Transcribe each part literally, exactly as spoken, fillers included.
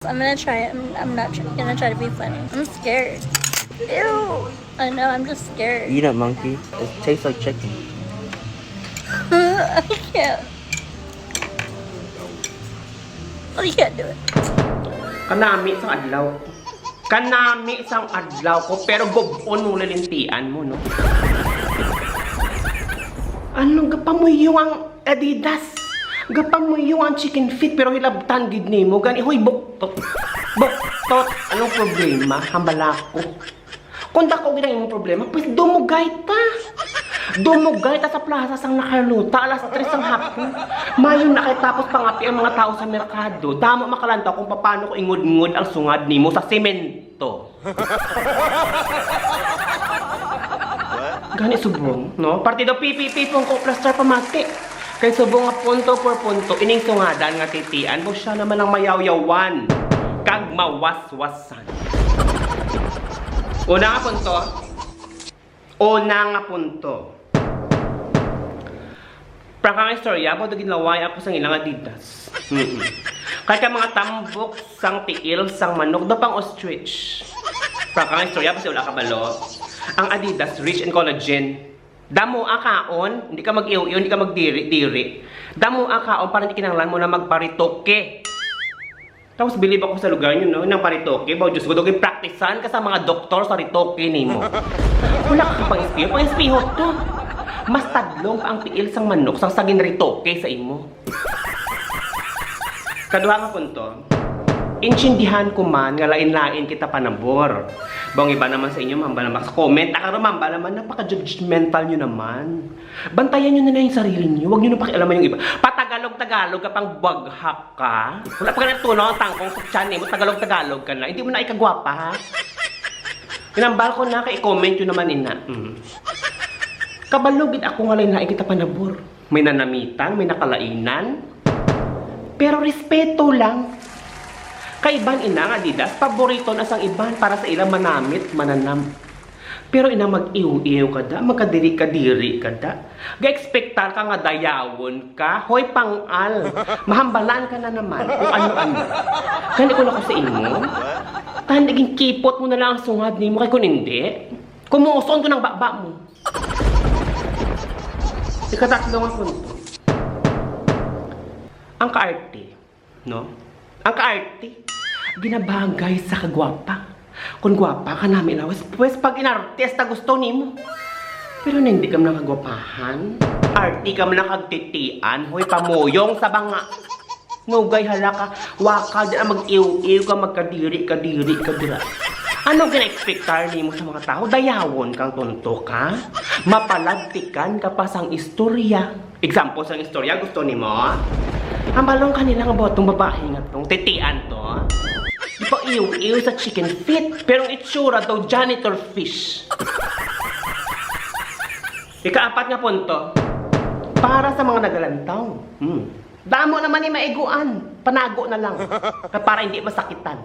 I'm gonna try it. I'm, I'm not tr- gonna try to be funny. I'm scared. Ew. I know, I'm just scared. Eat it, monkey. It tastes like chicken. I can't. I can't do it. Kanami sang adlaw. Kanami sang adlaw ko, pero gub-on mo lilintian mo, no? Ano, gapamuyong ang Adidas? Gapamuyong ang chicken feet, pero hilabtan gid nimo. Gani, hoy, buktot. Buktot! Anong problema? Hambala ko. Kung dako gid ang imong problema, pues dumugay ta. Dumugay ta sa plaza sang Nakaluta, alas tres sang hapon. Mayo na kay tapos pangapi ang mga tao sa merkado. Damo makalantaw kung paano ko ingud-ngud ang sungad nimo sa semento. Gani subong, no? Partido P P P, pungko, plaster, pamati. Kay subong nga punto por punto, ining sungadan nga titian mo, siya naman ang mayawyawan kag mawaswasan. Una nga punto. Una nga punto. Prangka nga istorya, baw daw ginlaway ako sang ilang Adidas. Mm-mm. Kay ka mga tambok sang tiil sang manok, daw pang ostrich. Prangka nga istorya, basi wala ka balo. Ang Adidas, rich in collagen. Damo akaon, hindi ka mag-iw-iw, hindi ka magdiri-diri. Damo akaon para hindi kinahanglan mo na magparitoke. Tapos bilib ako sa lugar niyo, no? Nang paritoke, baw, Diyos ko, dugay praktisan ka sa mga doktor sa ritoke nimo. Wala ka pang-espeho, pang-espeho to. Mas tadlong pa ang tiil sang manok sang saging ritoke sa imo. Kaduha nga punto, intindihan ko man nga lain-lain kita panabor. Baw, ang iba naman sa inyo, mahambal naman sa comment. Ako, mahambal naman, napaka-judgmental nyo naman. Bantayan nyo na lang yung sarili nyo. Huwag nyo na pakialaman yung iba. Patagalog-tagalog ka pang baghak ka. Wala pa ka natunaw ang tangkong sa tiyan nimo. Tagalog-tagalog ka na. Hindi mo na ikagwapa, ha? Hinambal ko na, kay i-comment nyo naman, ina. Mm. Kabalo gid ako nga lain-lain kita panabor. May nanamitan, may nakalainan. Pero respeto lang. Kay iban ina nga Adidas, paborito na sang iban para sa ilang manamit, mananam. Pero ina, mag-iw-iw ka da, magkadiri-kadiri ka da. Ga-expectar ka nga dayawon ka, hoy, pang-al. Mahambalan ka na naman kung ano-ano. Gani ko na ko sa imo, tan naging kipot mo na lang ang sungad nimo, kay kun hindi, kumuson ko ng baba mo. Ikatatlo nga punto. Ang kaarte, no? Ang kaarte, ginabagay sa kagwapa. Kung gwapa ka namin lawas, pues pag inarte, hasta gusto nimo. Pero na hindi ka man nakagwapahan, arte ka man nakagtitian, hoy, pamuyong sa banga. Nugay, hala ka, wakal din ang mag-iw-iw ka, magkadiri-kadiri ka dira. Ano gina-expectar nimo sa mga tao? Dayawon kang tonto ka? Mapalabtikan ka pa sang istorya. Example sang istorya, gusto nimo? Hambalon kanila nga buhat tong babae nga tong titian to. Ipaiw-iw sa chicken feet, pero ang itsura daw janitor fish. Ikaapat nga punto, para sa mga nagalantaw. Hmm. Damo naman ni maiguan. Panago na lang. Nga para hindi masakitan.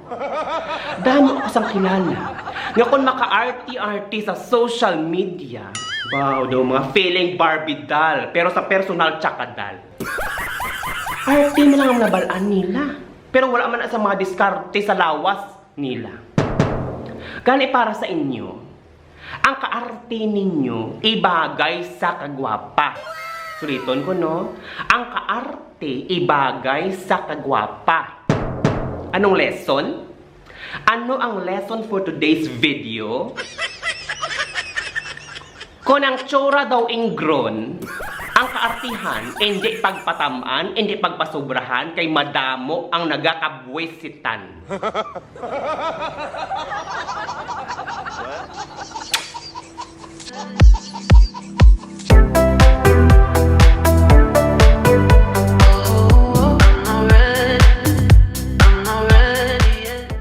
Damo ako sang kilala nga kung maka-arty-arty sa social media, wow, daw mga feeling Barbie doll, pero sa personal, tsaka doll. Arte man lang ang nabalaan nila, pero wala man sa mga diskarte sa lawas nila. Gani para sa inyo, ang kaarte ninyo ibagay sa kagwapa. Suliton ko, no? Ang kaarte ibagay sa kagwapa. Anong lesson? Ano ang lesson for today's video? Kung ang tsura daw ingron, ang kaartihan, hindi pagpatamaan, hindi pagpasubrahan, kay madamo ang nagakabwisitan.